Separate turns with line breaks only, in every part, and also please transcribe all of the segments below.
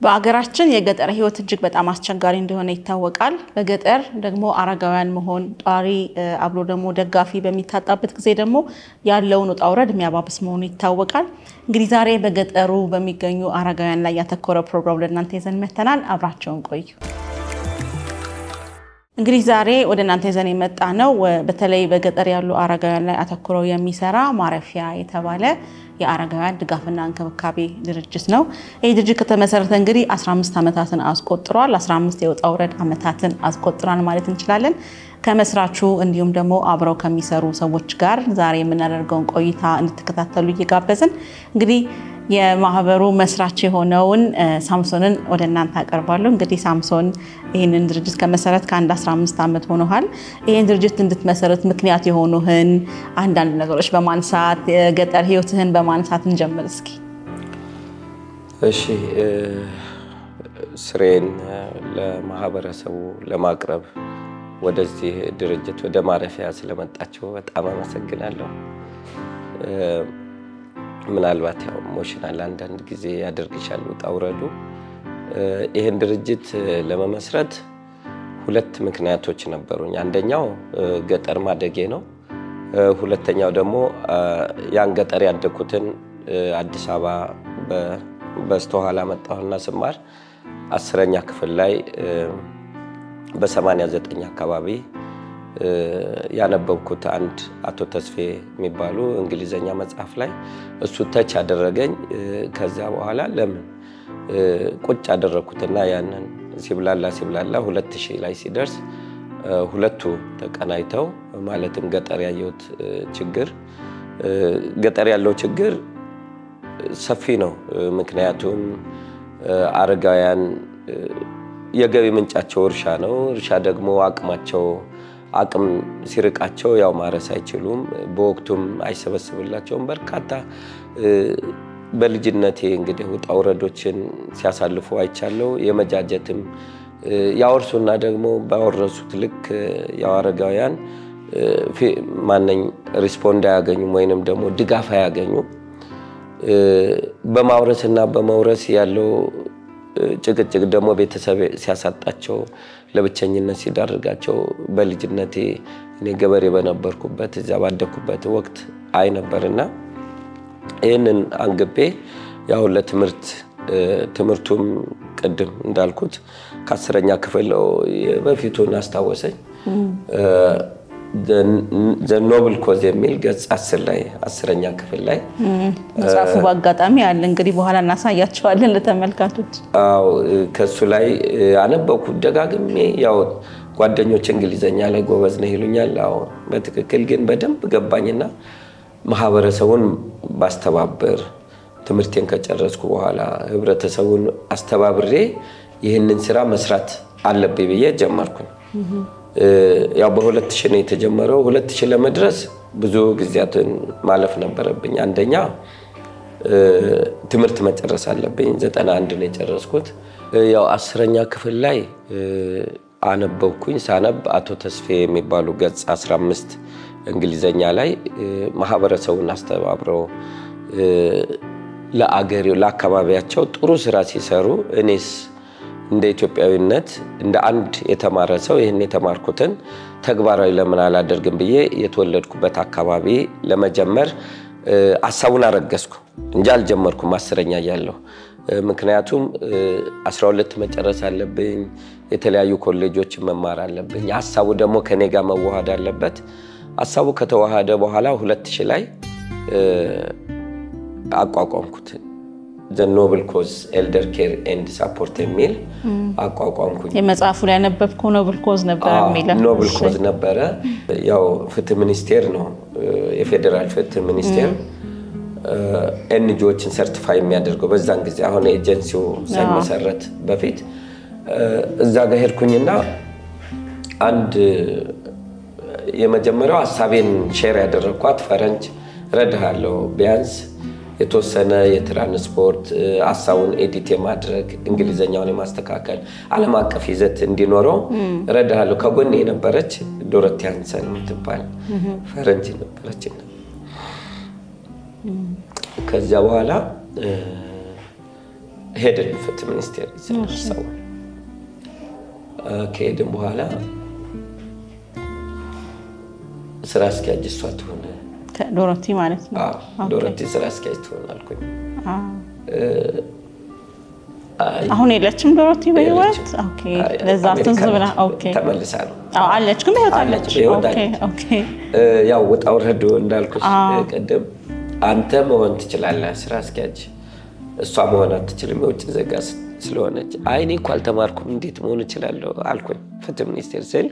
በአገራችን የገጠር ሕይወት እጅግ በጣም አስቸጋሪ እንደሆነ ይታወቃል። በገጠር ደግሞ አረጋውያን መሆን ጧሪ አብሮ ደግሞ ደጋፊ በሚታጣበት ጊዜ ደግሞ ያለውን ውጣ ውረድ የሚያባብስ መሆኑ ይታወቃል። እንግዲህ ዛሬ በገጠሩ በሚገኙ አረጋውያን ላይ ያተኮረ ፕሮግራም ለእናንተ ይዘን መተናል። አብራቸውን ቆዩ። እንግዲህ ዛሬ ወደ እናንተ ይዘን የመጣ ነው በተለይ በገጠር ያሉ አረጋውያን ላይ አተኩረው የሚሰራ ማረፊያ የተባለ የአረጋውያን ድጋፍና እንክብካቤ ድርጅት ነው። ይህ ድርጅት ከተመሰረተ እንግዲህ 15 ዓመታትን አስቆጥሯል። 15 የውጣ ውረድ ዓመታትን አስቆጥሯል ማለት እንችላለን። ከመስራቹ እንዲሁም ደግሞ አብረው ከሚሰሩ ሰዎች ጋር ዛሬ የምናደርገውን ቆይታ እንድትከታተሉ እየጋበዝን እንግዲህ የማህበሩ መስራች የሆነውን ሳምሶንን ወደ እናንተ አቀርባለሁ። እንግዲህ ሳምሶን ይህንን ድርጅት ከመሰረት ከአንድ 15 ዓመት ሆኖሃል። ይህን ድርጅት እንድትመሰረት ምክንያት የሆኑህን አንዳንድ ነገሮች በማንሳት የገጠር ህይወትህን በማንሳት እንጀምር እስኪ።
እሺ፣ ስሬን ለማህበረሰቡ ለማቅረብ ወደዚህ ድርጅት ወደ ማረፊያ ስለመጣችሁ በጣም አመሰግናለሁ። ምናልባት ያው emotional አንዳንድ ጊዜ ያደርግሻል ውጣ ውረዱ። ይህን ድርጅት ለመመስረት ሁለት ምክንያቶች ነበሩኝ። አንደኛው ገጠር ማደጌ ነው። ሁለተኛው ደግሞ ያን ገጠር ያደግኩትን አዲስ አበባ በስተኋላ መጣሁና ስማር 10ኛ ክፍል ላይ በ89 አካባቢ ያነበብኩት አንድ አቶ ተስፌ የሚባሉ እንግሊዘኛ መጽሐፍ ላይ እሱ touch ያደረገኝ። ከዚያ በኋላ ለምን ቁጭ አደረግኩትና ያንን ሲብላላ ሲብላላ 2000 ላይ ሲደርስ ሁለቱ ተቀናይተው፣ ማለትም ገጠር ያየሁት ችግር፣ ገጠር ያለው ችግር ሰፊ ነው። ምክንያቱም አረጋውያን የገቢ ምንጫቸው እርሻ ነው። እርሻ ደግሞ አቅማቸው አቅም ሲርቃቸው ያው ማረስ አይችሉም። በወቅቱም አይሰበስብላቸውም። በርካታ በልጅነቴ እንግዲህ ውጣ ውረዶችን ሲያሳልፉ አይቻለው። የመጃጀትም ያወርሱና ደግሞ ባወረሱት ልክ ያው አረጋውያን ማነኝ respond አያገኙም ወይንም ደግሞ ድጋፍ አያገኙም። በማውረስና በመውረስ ያለው ጭቅጭቅ ደግሞ ቤተሰብ ሲያሳጣቸው ለብቸኝነት ሲዳርጋቸው በልጅነቴ እኔ ገበሬ በነበርኩበት እዚያ ባደግኩበት ወቅት አይ ነበርና ይህንን አንግቤ ያው ለትምህርት ትምህርቱም ቅድም እንዳልኩት ከ10ኛ ክፍል በፊቱን አስታወሰኝ። The Noble Cause የሚል ገጽ 10 ላይ 10ኛ ክፍል ላይ
መጽሐፉ በአጋጣሚ አለ፣ እንግዲህ በኋላ እናሳያቸዋለን ለተመልካቾች።
አዎ፣ ከሱ ላይ አነበብኩ ደጋግሜ። ያው ጓደኞች እንግሊዘኛ ላይ ጎበዝ ነህ ይሉኛል። አዎ በትክክል ግን በደንብ ገባኝና ማህበረሰቡን ባስተባብር ትምህርቴን ከጨረስኩ በኋላ ህብረተሰቡን አስተባብሬ ይህንን ስራ መስራት አለብኝ ብዬ ጀመርኩኝ። ያው በ2000 ነው የተጀመረው። 2000 ለመድረስ ብዙ ጊዜያትን ማለፍ ነበረብኝ። አንደኛ ትምህርት መጨረስ አለብኝ። 91 ነው የጨረስኩት። ያው 10ኛ ክፍል ላይ አነበብኩኝ። ሳነብ አቶ ተስፌ የሚባሉ ገጽ 15 እንግሊዘኛ ላይ ማህበረሰቡን አስተባብረው ለአገሬው ለአካባቢያቸው ጥሩ ስራ ሲሰሩ እኔስ እንደ ኢትዮጵያዊነት እንደ አንድ የተማረ ሰው ይህን የተማርኩትን ተግባራዊ ለምን አላደርግም ብዬ የተወለድኩበት አካባቢ ለመጀመር ሀሳቡን አረገዝኩ እንጂ አልጀመርኩም 10ኛ እያለሁ። ምክንያቱም 12 መጨረስ አለብኝ፣ የተለያዩ ኮሌጆችን መማር አለብኝ። ሀሳቡ ደግሞ ከኔ ጋር መዋሃድ አለበት። ሀሳቡ ከተዋሃደ በኋላ 2000 ላይ አቋቋምኩት። The Noble Cause Elder Care and Support የሚል አቋቋምኩኝ።
የመጽሐፉ ላይ ያነበብከው Noble Cause ነበረ የሚለው።
Noble Cause ነበረ። ያው ፍትህ ሚኒስቴር ነው፣ የፌዴራል ፍትህ ሚኒስቴር NGO ዎችን certify የሚያደርገው በዛን ጊዜ አሁን ኤጀንሲው ሳይመሰረት በፊት እዛ ጋር ሄድኩኝና አንድ የመጀመሪያው ሀሳቤን share ያደረግኳት ፈረንጅ ረድሃለሁ፣ ቢያንስ የተወሰነ የትራንስፖርት ሀሳቡን edit የማድረግ እንግሊዘኛውን የማስተካከል ዓለም አቀፍ ይዘት እንዲኖረው ረድሃለሁ። ከጎን የነበረች ዶሮቲ ሃንሰን የምትባል ፈረንጅ ነበረች። ከዚያ በኋላ ሄድን ፍትህ ሚኒስቴር ሰው ከሄድን በኋላ ስራ አስኪያጅ እሷ ትሆን
ዶሮቲ ማለት ነው።
ዶሮቲ ስራ አስኪያጅ ትሆን አልኩኝ።
አሁን የለችም ዶሮቲ በህይወት? Okay፣ ለዛ ትዝ ብላ okay፣
ተመልሳ ነው
አለች፣ ግን በህይወት አለች። Okay okay።
ያው ውጣ ውረዱ እንዳልኩሽ ቅድም አንተ መሆን ትችላለህ ስራ አስኪያጅ፣ እሷ መሆን አትችልም የውጭ ዜጋ ስለሆነች። አይ እኔ እኮ አልተማርኩም እንዴት መሆን እችላለሁ አልኩኝ። ፍትህ ሚኒስቴር ስል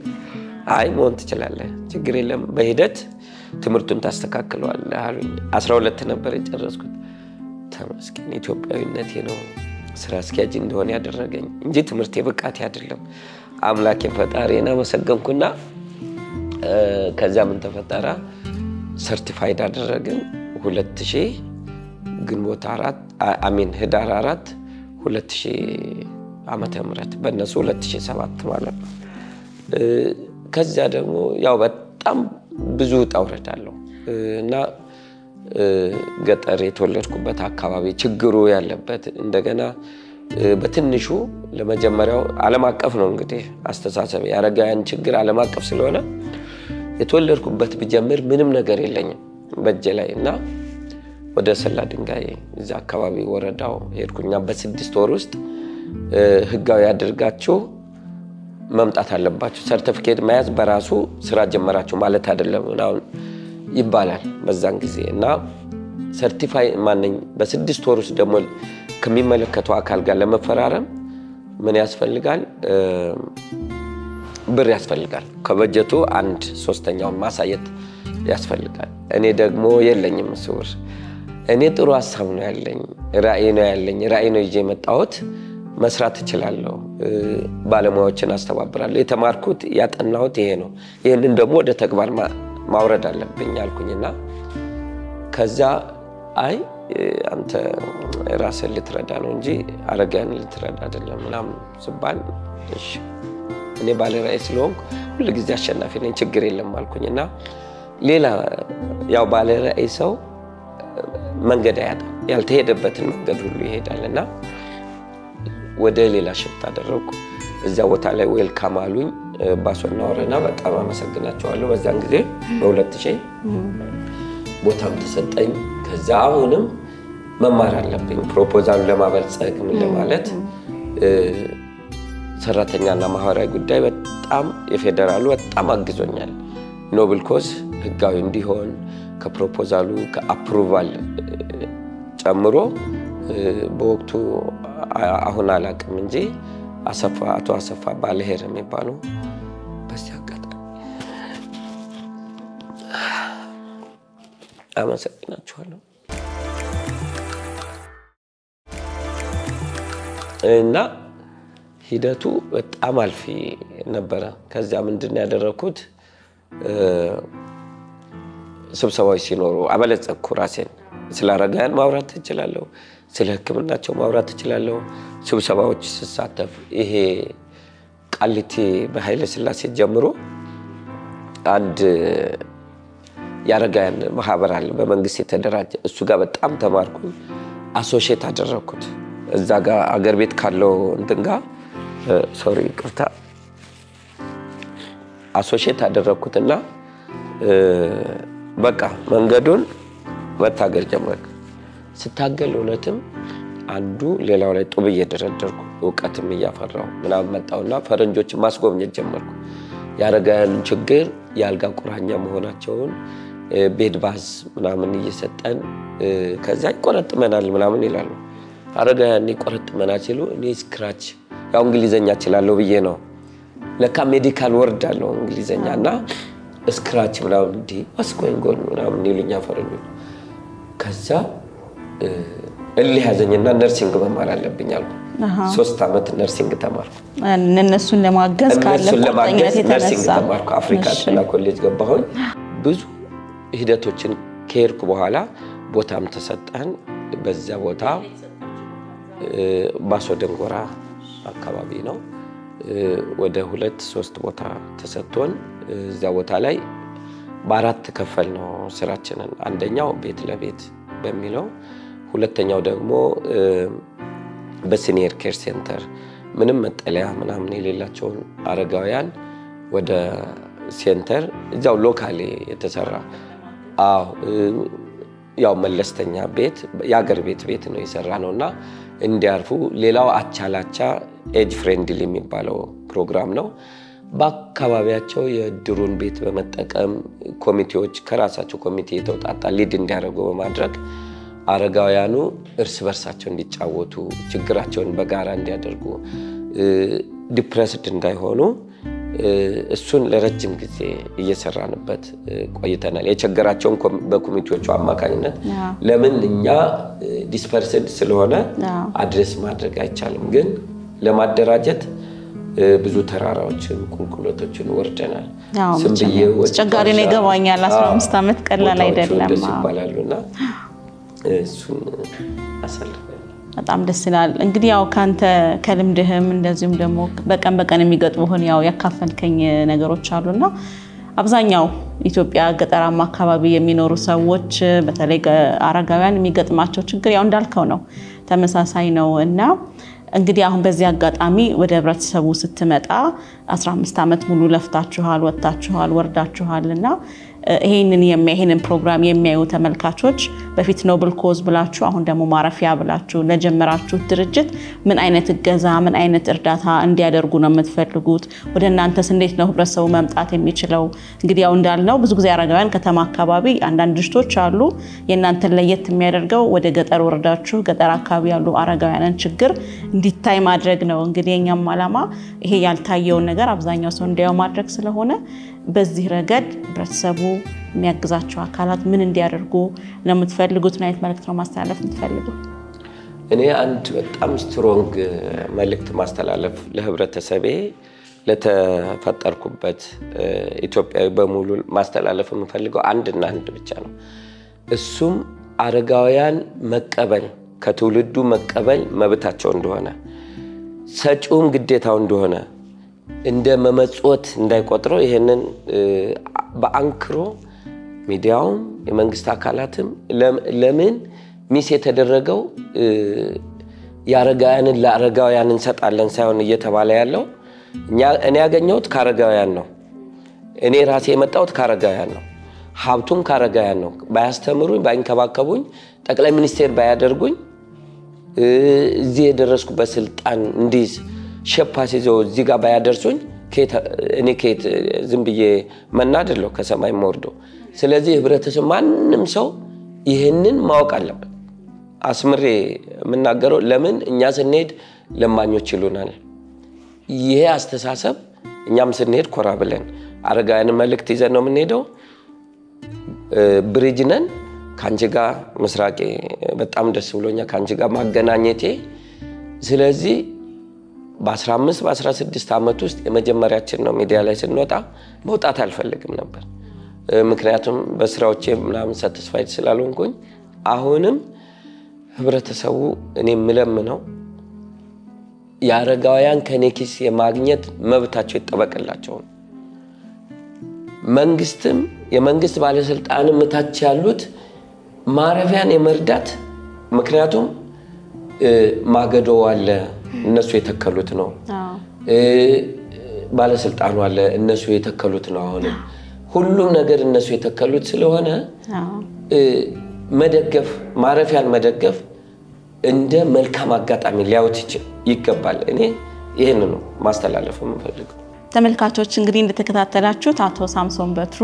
አይ መሆን ትችላለህ፣ ችግር የለም በሂደት ትምህርቱን ታስተካክለዋለህ አሉኝ። 12 ነበር የጨረስኩት። ተመስገን ኢትዮጵያዊነቴ ነው ስራ አስኪያጅ እንደሆነ ያደረገኝ እንጂ ትምህርቴ ብቃቴ አይደለም። አምላኬን ፈጣሪን አመሰገንኩና ከዚያ ምን ተፈጠረ? Certified አደረግን 2000 ግንቦት 4 አሚን ህዳር 4 2000 ዓመተ ምህረት በእነሱ 2007 ማለት ነው። ከዚያ ደግሞ ያው በጣም ብዙ ውጣ ውረድ አለው እና ገጠር የተወለድኩበት አካባቢ ችግሩ ያለበት እንደገና በትንሹ ለመጀመሪያው ዓለም አቀፍ ነው እንግዲህ አስተሳሰብ የአረጋውያን ችግር ዓለም አቀፍ ስለሆነ የተወለድኩበት ብጀምር ምንም ነገር የለኝም በእጄ ላይ እና ወደ ሰላ ድንጋይ እዛ አካባቢ ወረዳው ሄድኩኛ። በ6 ወር ውስጥ ህጋዊ አድርጋችሁ መምጣት አለባችሁ፣ ሰርቲፊኬት መያዝ በራሱ ስራ ጀመራችሁ ማለት አይደለም ምናምን ይባላል በዛን ጊዜ እና certify ማነኝ በ6 ወር ውስጥ ደግሞ ከሚመለከተው አካል ጋር ለመፈራረም ምን ያስፈልጋል? ብር ያስፈልጋል። ከበጀቱ 1/3ኛውን ማሳየት ያስፈልጋል። እኔ ደግሞ የለኝም እሱ ብር። እኔ ጥሩ ሀሳብ ነው ያለኝ፣ ራዕይ ነው ያለኝ፣ ራዕይ ነው ይዤ የመጣሁት። መስራት እችላለሁ፣ ባለሙያዎችን አስተባብራለሁ። የተማርኩት ያጠናሁት ይሄ ነው። ይህንን ደግሞ ወደ ተግባር ማውረድ አለብኝ አልኩኝና ከዛ አይ አንተ ራስን ልትረዳ ነው እንጂ አረጋውያን ልትረዳ አይደለም ምናምን ስባል እሺ እኔ ባለ ራዕይ ስለሆንኩ ሁልጊዜ አሸናፊ ነኝ ችግር የለም አልኩኝና ሌላ ያው ባለ ራዕይ ሰው መንገድ አያጣም፣ ያልተሄደበትን መንገድ ሁሉ ይሄዳልና ወደ ሌላ shift አደረግኩ። እዚያ ቦታ ላይ welcome አሉኝ። ባሶና ወረና በጣም አመሰግናቸዋለሁ። በዛን ጊዜ በ2000 ቦታም ተሰጠኝ። ከዛ አሁንም መማር አለብኝ ፕሮፖዛሉን ለማበልጸግ ምን ለማለት ሰራተኛና ማህበራዊ ጉዳይ በጣም የፌዴራሉ በጣም አግዞኛል። Noble Cause ህጋዊ እንዲሆን ከፕሮፖዛሉ ከ approval ጨምሮ በወቅቱ አሁን አላውቅም እንጂ አቶ አሰፋ ባለሄር የሚባሉ በዚህ አጋጣሚ አመሰግናችኋለሁ። እና ሂደቱ በጣም አልፊ ነበረ። ከዚያ ምንድን ነው ያደረኩት? ስብሰባዎች ሲኖሩ አበለጸግኩ ራሴን። ስለ አረጋውያን ማውራት እችላለሁ፣ ስለ ሕክምናቸው ማውራት እችላለሁ። ስብሰባዎች ስሳተፍ ይሄ ቃሊቲ በኃይለ ሥላሴ ጀምሮ አንድ የአረጋውያን ማህበር አለ በመንግስት የተደራጀ፣ እሱ ጋር በጣም ተማርኩኝ። Associate አደረኩት እዛ ጋር አገር ቤት ካለው እንትን ጋር sorry ይቅርታ፣ associate አደረኩትና በቃ መንገዱን መታገል ጀመርኩ። ስታገል እውነትም አንዱ ሌላው ላይ ጡብ እየደረደርኩ እውቀትም እያፈራሁ ምናምን መጣሁና ፈረንጆችን ማስጎብኘት ጀመርኩ። የአረጋውያን ችግር የአልጋ ቁራኛ መሆናቸውን bed bath ምናምን እየሰጠን ከዚያ ይቆረጥመናል ምናምን ይላሉ። አረጋውያን ይቆረጥመናል ሲሉ እኔ scratch ያው እንግሊዘኛ እችላለሁ ብዬ ነው። ለካ medical word አለው እንግሊዘኛ እና scratch ምናምን እንዲህ what's going on ምናምን ይሉኛ ፈረንጆች። ከዛ እልህ ያዘኝና nursing መማር አለብኝ አልኩ። 3 ዓመት nursing ተማርኩ።
እነሱን ለማገዝ ካለ ቁርጠኝነት
Nursing ተማርኩ። አፍሪካ ጤና ኮሌጅ ገባሁኝ። ብዙ ሂደቶችን ከሄድኩ በኋላ ቦታም ተሰጠን። በዚያ ቦታ ባሶ ደንጎራ አካባቢ ነው። ወደ 2-3 ቦታ ተሰጥቶን እዚያ ቦታ ላይ በ4 ከፈል ነው ስራችንን። አንደኛው ቤት ለቤት በሚለው፣ ሁለተኛው ደግሞ በ senior care center ምንም መጠለያ ምናምን የሌላቸውን አረጋውያን ወደ center እዚያው locally የተሰራ፣ አዎ፣ ያው መለስተኛ ቤት፣ የአገር ቤት ነው የሰራ ነው እና እንዲያርፉ። ሌላው አቻ ላቻ age friendly የሚባለው ፕሮግራም ነው። በአካባቢያቸው የእድሩን ቤት በመጠቀም ኮሚቴዎች ከራሳቸው ኮሚቴ የተውጣጣ lead እንዲያደርጉ በማድረግ አረጋውያኑ እርስ በርሳቸው እንዲጫወቱ፣ ችግራቸውን በጋራ እንዲያደርጉ፣ depressed እንዳይሆኑ እሱን ለረጅም ጊዜ እየሰራንበት ቆይተናል። የቸገራቸውን በኮሚቴዎቹ አማካኝነት፣ ለምን እኛ dispersed ስለሆነ address ማድረግ አይቻልም፣ ግን ለማደራጀት ብዙ ተራራዎችን ቁልቁለቶችን ወርደናል።
አስቸጋሪ ነው፣ ይገባኛል። 15 ዓመት ቀላል አይደለም።
ደስ ይባላሉ እና እሱን አሳልፈናል።
በጣም ደስ ይላል። እንግዲህ ያው ከአንተ ከልምድህም እንደዚሁም ደግሞ በቀን በቀን የሚገጥሙህን ያው ያካፈልከኝ ነገሮች አሉና አብዛኛው ኢትዮጵያ ገጠራማ አካባቢ የሚኖሩ ሰዎች በተለይ አረጋውያን የሚገጥማቸው ችግር ያው እንዳልከው ነው፣ ተመሳሳይ ነው። እና እንግዲህ አሁን በዚህ አጋጣሚ ወደ ህብረተሰቡ ስትመጣ 15 ዓመት ሙሉ ለፍታችኋል፣ ወጥታችኋል፣ ወርዳችኋል እና ይሄንን ፕሮግራም የሚያዩ ተመልካቾች በፊት Noble Cause ብላችሁ አሁን ደግሞ ማረፊያ ብላችሁ ለጀመራችሁት ድርጅት ምን አይነት እገዛ፣ ምን አይነት እርዳታ እንዲያደርጉ ነው የምትፈልጉት? ወደ እናንተስ እንዴት ነው ህብረተሰቡ መምጣት የሚችለው? እንግዲህ ያው እንዳልነው ብዙ ጊዜ አረጋውያን ከተማ አካባቢ አንዳንድ ድርጅቶች አሉ። የእናንተን ለየት የሚያደርገው ወደ ገጠር ወርዳችሁ ገጠር አካባቢ ያሉ አረጋውያንን ችግር እንዲታይ ማድረግ ነው። እንግዲህ የኛም ዓላማ ይሄ ያልታየውን ነገር አብዛኛው ሰው እንዲያው ማድረግ ስለሆነ በዚህ ረገድ ህብረተሰቡ፣ የሚያግዛቸው አካላት ምን እንዲያደርጉ ነው የምትፈልጉት? ምን አይነት መልዕክት ነው ማስተላለፍ የምትፈልጉት?
እኔ አንድ በጣም strong መልእክት ማስተላለፍ ለህብረተሰቤ፣ ለተፈጠርኩበት ኢትዮጵያዊ በሙሉ ማስተላለፍ የምፈልገው አንድና አንድ ብቻ ነው። እሱም አረጋውያን መቀበል፣ ከትውልዱ መቀበል መብታቸው እንደሆነ፣ ሰጪውም ግዴታው እንደሆነ፣ እንደ መመጽወት እንዳይቆጥረው ይህንን በአንክሮ ሚዲያውም የመንግስት አካላትም ለምን miss የተደረገው የአረጋውያንን ለአረጋውያን እንሰጣለን ሳይሆን እየተባለ ያለው እኔ ያገኘሁት ከአረጋውያን ነው። እኔ ራሴ የመጣሁት ከአረጋውያን ነው። ሀብቱም ከአረጋውያን ነው። ባያስተምሩኝ፣ ባይንከባከቡኝ፣ ጠቅላይ ሚኒስቴር ባያደርጉኝ፣ እዚህ የደረስኩበት ስልጣን እንዲህ shape አስይዘው እዚህ ጋር ባያደርሱኝ እኔ ከየት ዝም ብዬ መና አይደለሁ ከሰማይ የምወርደው። ስለዚህ ህብረተሰብ ማንም ሰው ይህንን ማወቅ አለበት። አስምሬ የምናገረው ለምን እኛ ስንሄድ ለማኞች ይሉናል። ይሄ አስተሳሰብ እኛም ስንሄድ ኮራ ብለን አረጋውያን መልእክት ይዘን ነው የምንሄደው። Bridge ነን። ከአንቺ ጋር ምስራቄ በጣም ደስ ብሎኛል ከአንቺ ጋር ማገናኘቴ። ስለዚህ በ15 በ16 ዓመት ውስጥ የመጀመሪያችን ነው ሚዲያ ላይ ስንወጣ። መውጣት አልፈልግም ነበር። ምክንያቱም በስራዎቼ ምናምን satisfied ስላልሆንኩኝ። አሁንም ህብረተሰቡ እኔ የምለምነው የአረጋውያን ከኔ ኪስ የማግኘት መብታቸው ይጠበቅላቸው። መንግስትም የመንግስት ባለስልጣንም ታች ያሉት ማረፊያን የመርዳት፣ ምክንያቱም ማገዶ አለ፣ እነሱ የተከሉት ነው። ባለስልጣኑ አለ፣ እነሱ የተከሉት ነው። አሁንም ሁሉም ነገር እነሱ የተከሉት ስለሆነ መደገፍ፣ ማረፊያን መደገፍ እንደ መልካም አጋጣሚ ሊያዩት ይገባል። እኔ ይህን ነው ማስተላለፍ የምፈልገው።
ተመልካቾች፣ እንግዲህ እንደተከታተላችሁት አቶ ሳምሶን በትሩ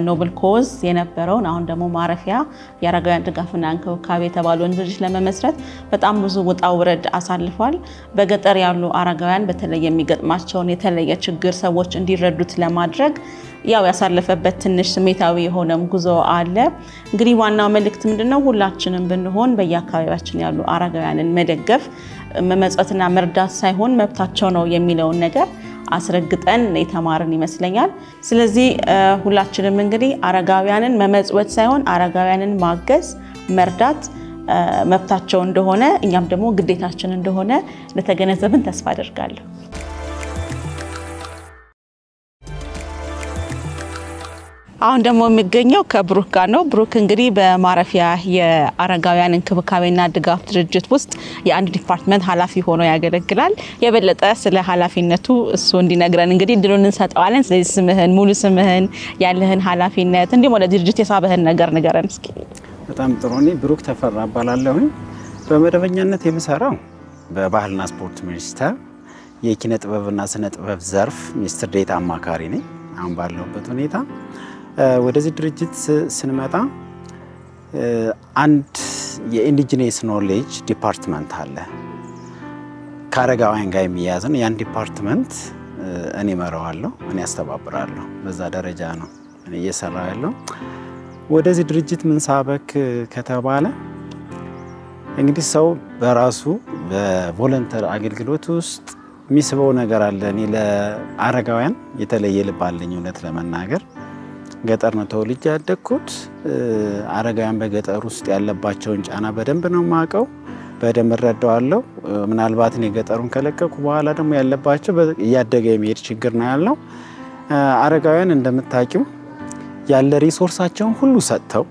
Noble Cause የነበረውን አሁን ደግሞ ማረፊያ የአረጋውያን ድጋፍና እንክብካቤ የተባለውን ድርጅት ለመመስረት በጣም ብዙ ውጣ ውረድ አሳልፏል። በገጠር ያሉ አረጋውያን በተለይ የሚገጥማቸውን የተለየ ችግር ሰዎች እንዲረዱት ለማድረግ ያው ያሳለፈበት ትንሽ ስሜታዊ የሆነም ጉዞ አለ። እንግዲህ ዋናው መልእክት ምንድነው? ሁላችንም ብንሆን በየአካባቢያችን ያሉ አረጋውያንን መደገፍ መመጽወትና መርዳት ሳይሆን መብታቸው ነው የሚለውን ነገር አስረግጠን የተማርን ይመስለኛል። ስለዚህ ሁላችንም እንግዲህ አረጋውያንን መመጽወት ሳይሆን አረጋውያንን ማገዝ፣ መርዳት መብታቸው እንደሆነ እኛም ደግሞ ግዴታችን እንደሆነ እንደተገነዘብን ተስፋ አደርጋለሁ። አሁን ደግሞ የሚገኘው ከብሩክ ጋር ነው። ብሩክ እንግዲህ በማረፊያ የአረጋውያን እንክብካቤና ድጋፍ ድርጅት ውስጥ የአንድ department ኃላፊ ሆኖ ያገለግላል። የበለጠ ስለ ኃላፊነቱ እሱ እንዲነግረን እንግዲህ እድሉን እንሰጠዋለን። ስለዚህ ስምህን፣ ሙሉ ስምህን፣ ያለህን ኃላፊነት እንዲሁም ወደ ድርጅት የሳበህን ነገር ንገረን እስኪ።
በጣም ጥሩ። እኔ ብሩክ ተፈራ እባላለሁኝ። በመደበኛነት የምሰራው በባህልና ስፖርት ሚኒስቴር የኪነ ጥበብና ስነ ጥበብ ዘርፍ ሚኒስትር ዴኤታ አማካሪ ነኝ። አሁን ባለሁበት ሁኔታ ወደዚህ ድርጅት ስንመጣ አንድ የ indigenous knowledge department አለ፣ ከአረጋውያን ጋር የሚያያዝ ነው። ያን department እኔ እመራዋለሁ፣ እኔ አስተባብራለሁ። በዛ ደረጃ ነው እኔ እየሰራ ያለው። ወደዚህ ድርጅት ምን ሳበክ ከተባለ እንግዲህ ሰው በራሱ በ volunteer አገልግሎት ውስጥ የሚስበው ነገር አለ። እኔ ለአረጋውያን የተለየ ልብ አለኝ። እውነት ለመናገር ገጠር ነው ተወልጄ ያደግኩት። አረጋውያን በገጠር ውስጥ ያለባቸውን ጫና በደንብ ነው የማውቀው፣ በደንብ እረዳዋለሁ። ምናልባት እኔ ገጠሩን ከለቀኩ በኋላ ደግሞ ያለባቸው እያደገ የሚሄድ ችግር ነው ያለው። አረጋውያን እንደምታውቂው ያለ resource ኣቸውን ሁሉ ሰጥተው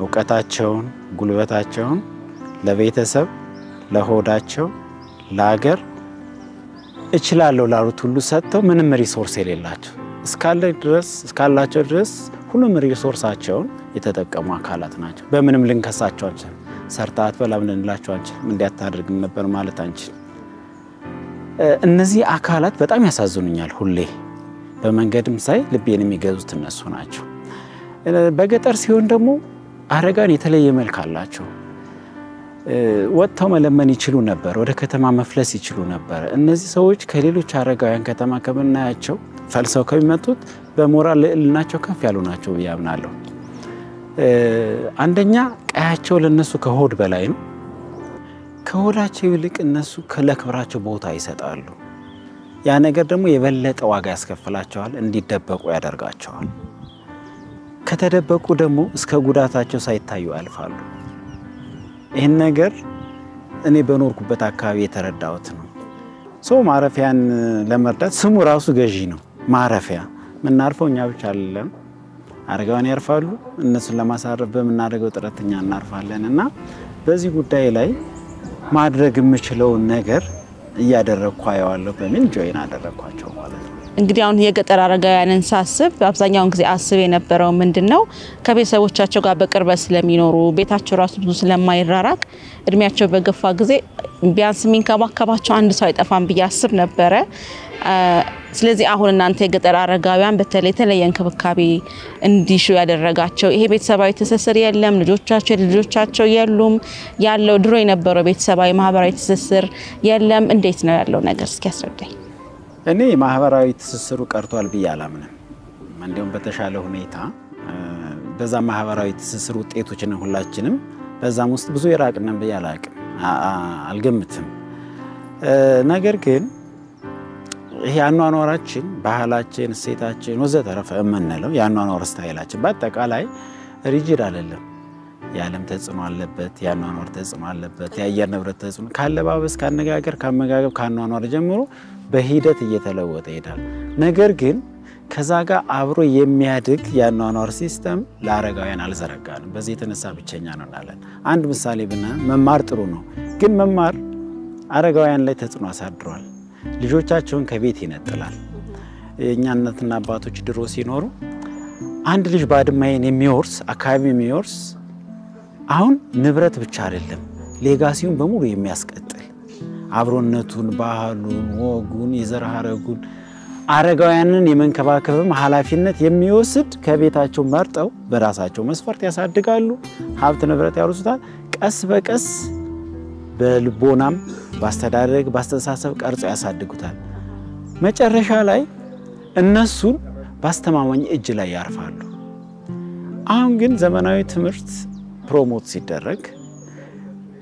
እውቀታቸውን፣ ጉልበታቸውን ለቤተሰብ፣ ለሆዳቸው፣ ለሀገር እችላለሁ ላሉት ሁሉ ሰጥተው ምንም resource የሌላቸው እስካለ ድረስ እስካላቸው ድረስ ሁሉም resource ኣቸውን የተጠቀሙ አካላት ናቸው። በምንም ልንከሳቸው አንችልም። ሰርተህ አትበላም ልንላቸው አንችልም። እንዲህ አታደርግም ነበር ማለት አንችልም። እነዚህ አካላት በጣም ያሳዝኑኛል። ሁሌ በመንገድም ሳይ ልቤን የሚገዙት እነሱ ናቸው። በገጠር ሲሆን ደግሞ አረጋን የተለየ መልክ አላቸው። ወጥተው መለመን ይችሉ ነበር፣ ወደ ከተማ መፍለስ ይችሉ ነበር። እነዚህ ሰዎች ከሌሎች አረጋውያን ከተማ ከምናያቸው ፈልሰው ከሚመጡት በሞራል ልዕልናቸው ከፍ ያሉ ናቸው ብዬ አምናለሁ። አንደኛ ቀያቸው ለነሱ ከሆድ በላይ ነው። ከሆዳቸው ይልቅ እነሱ ለክብራቸው ቦታ ይሰጣሉ። ያ ነገር ደግሞ የበለጠ ዋጋ ያስከፍላቸዋል፣ እንዲደበቁ ያደርጋቸዋል። ከተደበቁ ደግሞ እስከ ጉዳታቸው ሳይታዩ ያልፋሉ። ይህን ነገር እኔ በኖርኩበት አካባቢ የተረዳሁት ነው። ሰው ማረፊያን ለመርዳት ስሙ ራሱ ገዢ ነው። ማረፊያ የምናርፈው እኛ ብቻ አይደለም፣ አረጋውያን ያርፋሉ። እነሱን ለማሳረፍ በምናደርገው ጥረት እኛ እናርፋለን እና በዚህ ጉዳይ ላይ ማድረግ የምችለውን ነገር እያደረግኩ አየዋለሁ በሚል join አደረግኳቸው ማለት ነው።
እንግዲህ አሁን የገጠር አረጋውያንን ሳስብ አብዛኛውን ጊዜ አስብ የነበረው ምንድን ነው፣ ከቤተሰቦቻቸው ጋር በቅርበት ስለሚኖሩ፣ ቤታቸው ራሱ ብዙ ስለማይራራቅ፣ እድሜያቸው በገፋ ጊዜ ቢያንስ የሚንከባከባቸው አንድ ሰው አይጠፋም ብዬ አስብ ነበረ። ስለዚህ አሁን እናንተ የገጠር አረጋውያን በተለይ የተለየ እንክብካቤ እንዲሹ ያደረጋቸው ይሄ ቤተሰባዊ ትስስር የለም፣ ልጆቻቸው ልጆቻቸው የሉም፣ ያለው ድሮ የነበረው ቤተሰባዊ ማህበራዊ ትስስር የለም። እንዴት ነው ያለው ነገር እስኪ ያስረዳኝ።
እኔ ማህበራዊ ትስስሩ ቀርቷል ብዬ አላምንም። እንዲሁም በተሻለ ሁኔታ በዛ ማህበራዊ ትስስር ውጤቶች ነን ሁላችንም። በዛም ውስጥ ብዙ የራቅነን ብዬ አላቅም፣ አልገምትም። ነገር ግን ይሄ አኗኗራችን፣ ባህላችን፣ እሴታችን ወዘተረፈ የምንለው የአኗኗር style ኣችን በአጠቃላይ rigid አይደለም። የዓለም ተጽዕኖ አለበት፣ የአኗኗር ተጽዕኖ አለበት፣ የአየር ንብረት ተጽዕኖ ካለባበስ፣ ካነጋገር፣ ካመጋገብ፣ ካኗኗር ጀምሮ በሂደት እየተለወጠ ይሄዳል። ነገር ግን ከዛ ጋር አብሮ የሚያድግ የአኗኗር system ለአረጋውያን አልዘረጋንም። በዚህ የተነሳ ብቸኛ ነው እንላለን። አንድ ምሳሌ ብና መማር ጥሩ ነው፣ ግን መማር አረጋውያን ላይ ተጽዕኖ አሳድሯል። ልጆቻቸውን ከቤት ይነጥላል። የእኛ እናትና አባቶች ድሮ ሲኖሩ አንድ ልጅ ባድማዬን የሚወርስ አካባቢ የሚወርስ አሁን ንብረት ብቻ አይደለም፣ legacy ውን በሙሉ የሚያስቀጥል አብሮነቱን፣ ባህሉን፣ ወጉን፣ የዘር ሐረጉን አረጋውያንን የመንከባከብም ኃላፊነት የሚወስድ ከቤታቸው መርጠው በራሳቸው መስፈርት ያሳድጋሉ። ሀብት ንብረት ያወርሱታል። ቀስ በቀስ በልቦናም በአስተዳደግ በአስተሳሰብ ቀርጾ ያሳድጉታል። መጨረሻ ላይ እነሱን በአስተማማኝ እጅ ላይ ያርፋሉ። አሁን ግን ዘመናዊ ትምህርት promote ሲደረግ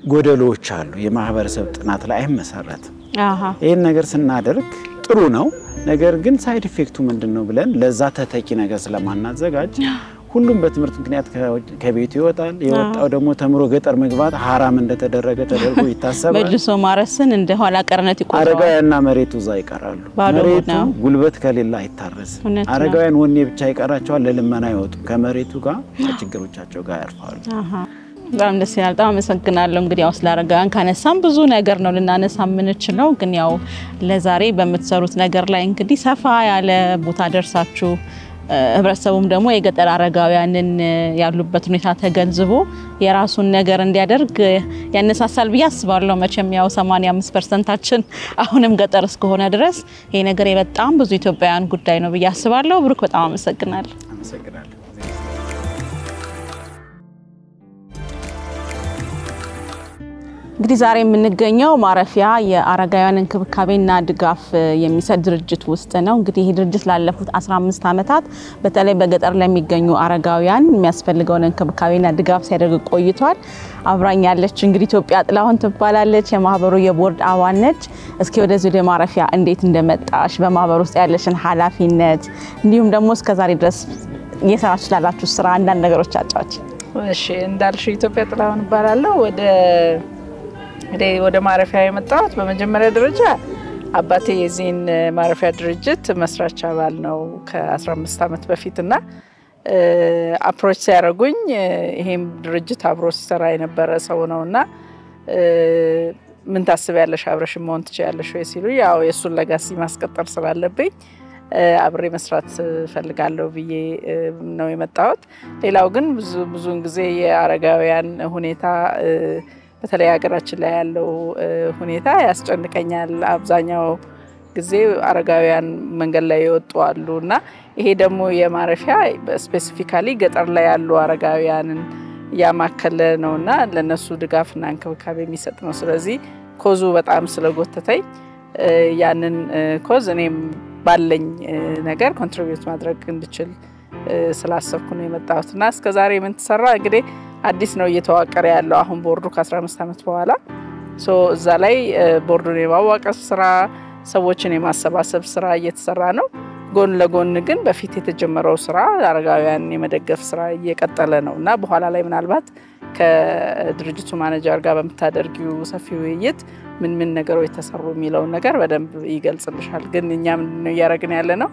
ጎደሎዎች አሉ። የማህበረሰብ ጥናት ላይ አይመሰረትም። ይህን ነገር ስናደርግ ጥሩ ነው፣ ነገር ግን side effect ኡ ምንድን ነው ብለን ለዛ ተተኪ ነገር ስለማናዘጋጅ ሁሉም በትምህርት ምክንያት ከቤቱ ይወጣል። የወጣው ደግሞ ተምሮ ገጠር መግባት ሀራም እንደተደረገ ተደርጎ ይታሰባል።
መልሶ ማረስን እንደ ኋላ ቀርነት ይቆጥረዋል።
አረጋውያንና መሬቱ እዛ ይቀራሉ። መሬቱ ጉልበት ከሌለ አይታረስም። አረጋውያን ወኔ ብቻ ይቀራቸዋል። ለልመና ይወጡ ከመሬቱ ጋር ከችግሮቻቸው ጋር ያርፋሉ።
በጣም ደስ ይላል። በጣም አመሰግናለሁ። እንግዲህ ያው ስለ አረጋውያን ካነሳም ብዙ ነገር ነው ልናነሳ የምንችለው፣ ግን ያው ለዛሬ በምትሰሩት ነገር ላይ እንግዲህ ሰፋ ያለ ቦታ ደርሳችሁ ህብረተሰቡም ደግሞ የገጠር አረጋውያንን ያሉበት ሁኔታ ተገንዝቦ የራሱን ነገር እንዲያደርግ ያነሳሳል ብዬ አስባለሁ። መቼም ያው 85%ታችን አሁንም ገጠር እስከሆነ ድረስ ይሄ ነገር በጣም ብዙ ኢትዮጵያውያን ጉዳይ ነው ብዬ አስባለሁ። ብሩክ በጣም አመሰግናለሁ።
አመሰግናለሁ።
እንግዲህ ዛሬ የምንገኘው ማረፊያ የአረጋውያን እንክብካቤና ድጋፍ የሚሰጥ ድርጅት ውስጥ ነው። እንግዲህ ይህ ድርጅት ላለፉት 15 ዓመታት በተለይ በገጠር ለሚገኙ አረጋውያን የሚያስፈልገውን እንክብካቤና ድጋፍ ሲያደርግ ቆይቷል። አብራኝ ያለች እንግዲህ ኢትዮጵያ ጥላሁን ትባላለች። የማህበሩ የቦርድ አባል ነች። እስኪ ወደዚህ ወደ ማረፊያ እንዴት እንደመጣሽ፣ በማህበሩ ውስጥ ያለሽን ኃላፊነት እንዲሁም ደግሞ እስከዛሬ ድረስ እየሰራችሁ ላላችሁ ስራ አንዳንድ ነገሮች አጫዎች።
እሺ፣ እንዳልሽው ኢትዮጵያ ጥላሁን እባላለሁ። ወደ ማረፊያ የመጣሁት በመጀመሪያ ደረጃ አባቴ የዚህን ማረፊያ ድርጅት መስራች አባል ነው ከ15 ዓመት በፊትና approach ሲያደርጉኝ ይሄም ድርጅት አብሮ ሲሰራ የነበረ ሰው ነውና ምን ታስቢያለሽ አብረሽ መሆን ትችያለሽ ወይ ሲሉ ያው የሱን legacy ማስቀጠል ስላለብኝ አብሬ መስራት ፈልጋለሁ ብዬ ነው የመጣሁት። ሌላው ግን ብዙውን ጊዜ የአረጋውያን ሁኔታ በተለይ ሀገራችን ላይ ያለው ሁኔታ ያስጨንቀኛል። አብዛኛው ጊዜ አረጋውያን መንገድ ላይ የወጡ አሉና ይሄ ደግሞ የማረፊያ specifically ገጠር ላይ ያሉ አረጋውያንን ያማከለ ነውና ለነሱ ድጋፍና እንክብካቤ የሚሰጥ ነው። ስለዚህ cause ኡ በጣም ስለጎተተኝ ያንን cause እኔም ባለኝ ነገር contribute ማድረግ እንድችል ስላሰብኩ ነው የመጣሁትና እስከዛሬ ምን ተሰራ እንግዲህ አዲስ ነው እየተዋቀረ ያለው አሁን ቦርዱ ከ15 ዓመት በኋላ so እዛ ላይ ቦርዱን የማዋቀር ስራ ሰዎችን የማሰባሰብ ስራ እየተሰራ ነው። ጎን ለጎን ግን በፊት የተጀመረው ስራ አረጋውያን የመደገፍ ስራ እየቀጠለ ነውና በኋላ ላይ ምናልባት ከድርጅቱ ማኔጀር ጋር በምታደርጊው ሰፊ ውይይት ምን ምን ነገሮች ተሰሩ የሚለው ነገር በደንብ ይገልጽልሻል። ግን እኛ ምንድነው እያደረግን ያለነው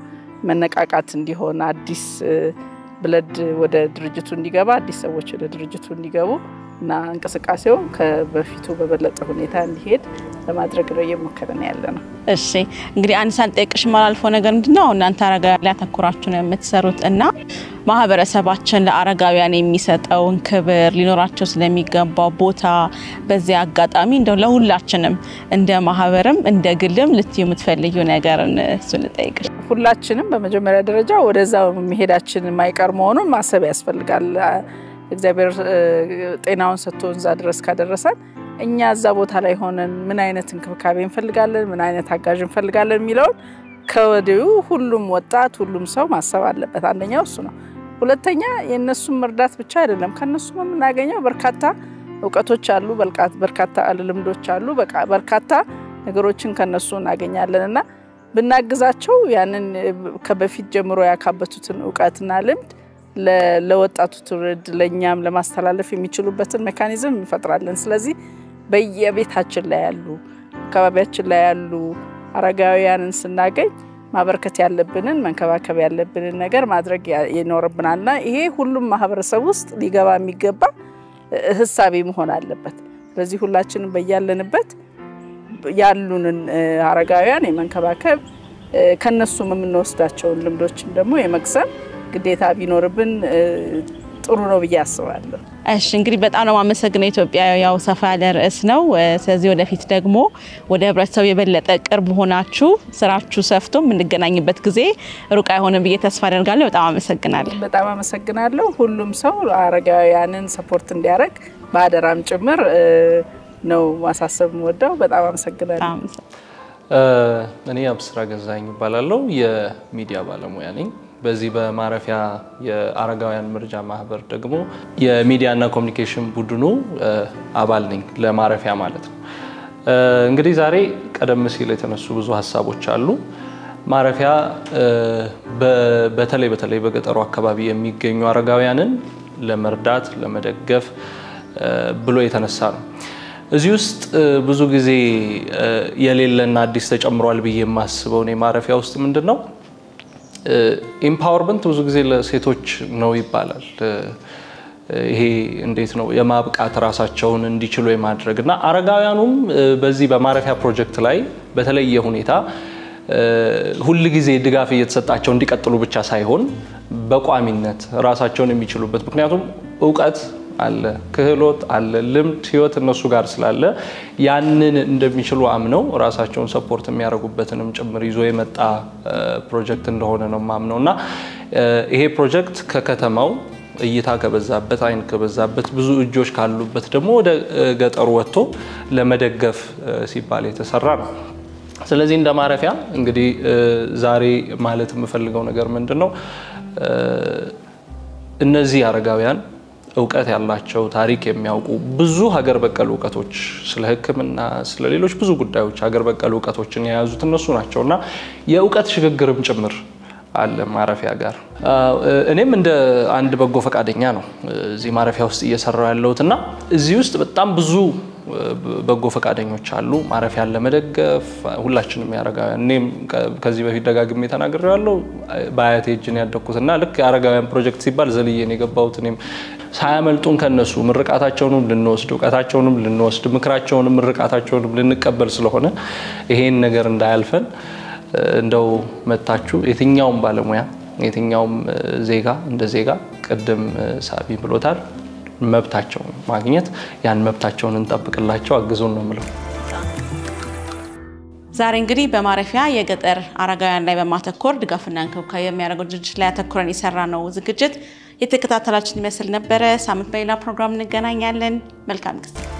መነቃቃት እንዲሆን አዲስ blood ወደ ድርጅቱ እንዲገባ አዲስ ሰዎች ወደ ድርጅቱ እንዲገቡ እና እንቅስቃሴው ከበፊቱ በበለጠ ሁኔታ እንዲሄድ ለማድረግ ነው እየሞከርን ያለነው።
እሺ እንግዲህ አንድ ሳልጠይቅሽ የማላልፈው ነገር ምንድነው እናንተ አረጋውያን ላይ አተኩራችሁ ነው የምትሰሩት እና ማህበረሰባችን ለአረጋውያን የሚሰጠውን ክብር ሊኖራቸው ስለሚገባው ቦታ በዚህ አጋጣሚ እንደው ለሁላችንም እንደ ማህበርም እንደ ግልም ልትዩ የምትፈልጊው ነገርን እሱን ልጠይቅሽ።
ሁላችንም በመጀመሪያ ደረጃ ወደዛው መሄዳችን የማይቀር መሆኑን ማሰብ ያስፈልጋል። እግዚአብሔር ጤናውን ሰጥቶ እዛ ድረስ ካደረሰን እኛ እዛ ቦታ ላይ ሆነን ምን አይነት እንክብካቤ እንፈልጋለን፣ ምን አይነት አጋዥ እንፈልጋለን የሚለውን ከወዲሁ ሁሉም ወጣት ሁሉም ሰው ማሰብ አለበት። አንደኛው እሱ ነው። ሁለተኛ የነሱን መርዳት ብቻ አይደለም፣ ከነሱም የምናገኘው በርካታ እውቀቶች አሉ፣ በርካታ ልምዶች አሉ፣ በርካታ ነገሮችን ከነሱ እናገኛለንና ብናግዛቸው ያንን ከበፊት ጀምሮ ያካበቱትን እውቀትና ልምድ ለወጣቱ ትውልድ ለኛም ለማስተላለፍ የሚችሉበትን mechanism እንፈጥራለን። ስለዚህ በየቤታችን ላይ ያሉ አካባቢያችን ላይ ያሉ አረጋውያንን ስናገኝ ማበርከት ያለብንን መንከባከብ ያለብንን ነገር ማድረግ ይኖርብናልና ይሄ ሁሉም ማህበረሰብ ውስጥ ሊገባ የሚገባ ህሳቤ መሆን አለበት። ስለዚህ ሁላችንም በያለንበት ያሉንን አረጋውያን የመንከባከብ ከነሱም የምንወስዳቸውን ልምዶችም ደግሞ የመቅሰም ግዴታ ቢኖርብን ጥሩ ነው ብዬ አስባለሁ።
እሺ እንግዲህ በጣም ነው የማመሰግነው። ኢትዮጵያ ያው ሰፋ ያለ ርዕስ ነው። ስለዚህ ወደፊት ደግሞ ወደ ህብረተሰቡ የበለጠ ቅርብ ሆናችሁ ስራችሁ ሰፍቶ የምንገናኝበት ጊዜ ሩቅ አይሆንም ብዬ ተስፋ አደርጋለሁ። በጣም አመሰግናለሁ።
በጣም አመሰግናለሁ። ሁሉም ሰው አረጋውያንን support እንዲያደርግ በአደራም ጭምር ነው ማሳሰብ የምወደው። በጣም አመሰግናለሁ።
እኔ አብስራ ገዛኝ እባላለሁ። የሚዲያ ባለሙያ ነኝ። በዚህ በማረፊያ የአረጋውያን መርጃ ማህበር ደግሞ የሚዲያና communication ቡድኑ አባል ነኝ፣ ለማረፊያ ማለት ነው። እንግዲህ ዛሬ ቀደም ሲል የተነሱ ብዙ ሀሳቦች አሉ። ማረፊያ በተለይ በተለይ በገጠሩ አካባቢ የሚገኙ አረጋውያንን ለመርዳት ለመደገፍ ብሎ የተነሳ ነው። እዚህ ውስጥ ብዙ ጊዜ የሌለና አዲስ ተጨምሯል ብዬ የማስበው እኔ ማረፊያ ውስጥ ምንድነው empowerment ብዙ ጊዜ ለሴቶች ነው ይባላል። ይሄ እንዴት ነው የማብቃት ራሳቸውን እንዲችሉ የማድረግና አረጋውያኑም በዚህ በማረፊያ ፕሮጀክት ላይ በተለየ ሁኔታ ሁል ጊዜ ድጋፍ እየተሰጣቸው እንዲቀጥሉ ብቻ ሳይሆን በቋሚነት ራሳቸውን የሚችሉበት፣ ምክንያቱም እውቀት አለ፣ ክህሎት አለ፣ ልምድ፣ ህይወት እነሱ ጋር ስላለ ያንን እንደሚችሉ አምነው ራሳቸውን support የሚያደርጉበትንም ጭምር ይዞ የመጣ ፕሮጀክት እንደሆነ ነው የማምነው። እና ይሄ ፕሮጀክት ከከተማው እይታ ከበዛበት፣ አይን ከበዛበት፣ ብዙ እጆች ካሉበት ደግሞ ወደ ገጠሩ ወጥቶ ለመደገፍ ሲባል የተሰራ ነው። ስለዚህ እንደ ማረፊያ እንግዲህ ዛሬ ማለት የምፈልገው ነገር ምንድነው፣ እነዚህ አረጋውያን እውቀት ያላቸው፣ ታሪክ የሚያውቁ፣ ብዙ ሀገር በቀል እውቀቶች ስለ ሕክምና ስለ ሌሎች ብዙ ጉዳዮች ሀገር በቀል እውቀቶችን የያዙት እነሱ ናቸውና የእውቀት ሽግግርም ጭምር አለ ማረፊያ ጋር። እኔም እንደ አንድ በጎ ፈቃደኛ ነው እዚህ ማረፊያ ውስጥ እየሰራው ያለሁትና እዚህ ውስጥ በጣም ብዙ በጎ ፈቃደኞች አሉ ማረፊያን ለመደገፍ። ሁላችንም ያረጋውያን፣ እኔም ከዚህ በፊት ደጋግሜ ተናግሬዋለሁ፣ በአያቴ እጅ ነው ያደግኩትና ልክ የአረጋውያን ፕሮጀክት ሲባል ዘልዬ ነው የገባሁት። እኔም ሳያመልጡን ከነሱ ምርቃታቸውንም ልንወስድ፣ እውቀታቸውንም ልንወስድ፣ ምክራቸውንም ምርቃታቸውንም ልንቀበል ስለሆነ ይሄን ነገር እንዳያልፈን እንደው መታችሁ የትኛውም ባለሙያ የትኛውም ዜጋ እንደ ዜጋ ቅድም ሳቢ ብሎታል፣ መብታቸውን ማግኘት፣ ያን መብታቸውን እንጠብቅላቸው፣ አግዙን ነው የምለው።
ዛሬ እንግዲህ በማረፊያ የገጠር አረጋውያን ላይ በማተኮር ድጋፍና እንክብካቤ የሚያደርገው ድርጅት ላይ አተኩረን የሰራነው ዝግጅት የተከታተላችሁን ይመስል ነበረ። ሳምንት በሌላ ፕሮግራም እንገናኛለን። መልካም ጊዜ።